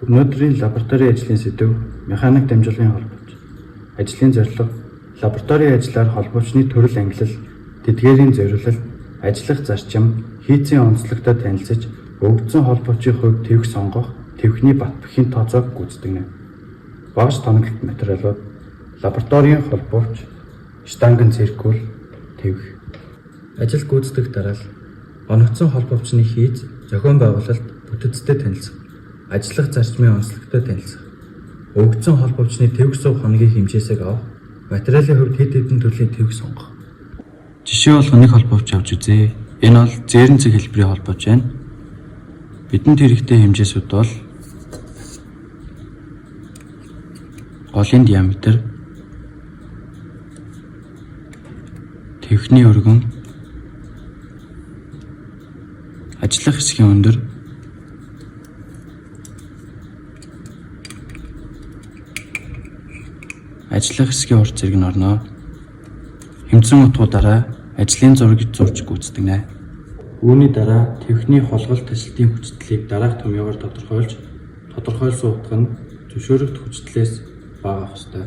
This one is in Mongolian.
Өнөөдрийн лабораторийн ажлын сэдэв механик дамжуулгын холбооч. Ажлын зорилго: лабораторийн ажлаар холбоочны төрөл ангилал, тэдгээрийн зориулалт, ажиллах зарчим, хийцийн онцлогтой танилцаж, өгөгдсөн холбоочийн хувьд тэвх сонгох, тэвхний бат бэхийн тооцоог гүйцэтгэнэ. Багаж тоноглолт материалууд: лабораторийн холбооч, штангын циркул, тэвх. Ажил гүйцэтгэх дараал оногдсон холбоочны хийц, зохион байгуулалт, бүтэцтэй танилцах, ажиллах зарчмын онцлогтой танилцах, өгөгдсөн холбоочны тэвх суух хоногийн хэмжээсийг авах, материалын хувьд хэд хэдэн төрлийн тэвх сонгох. Жишээ болгон нэг холбооч авч үзье. Энэ бол зээрэн цэг хэлбэрийн холбооч байна. Бидэнд хэрэгтэй хэмжээсүүд бол голын диаметр, тэвхний өргөн, ажиллах хэсгийн өндөр, ажиллах хэсгийн урт зэрэг нь орно. Хэмжсэн утгуудаараа ажлын зургийг зурж гүйцэтгэнэ. Үүний дараа тэвхний хулгалт ажилтны хүчтлийг дараах томьёогоор тодорхойлж, тодорхойлсон утга нь зөвшөөрөгдөх хүчтлээс бага авах ёстой.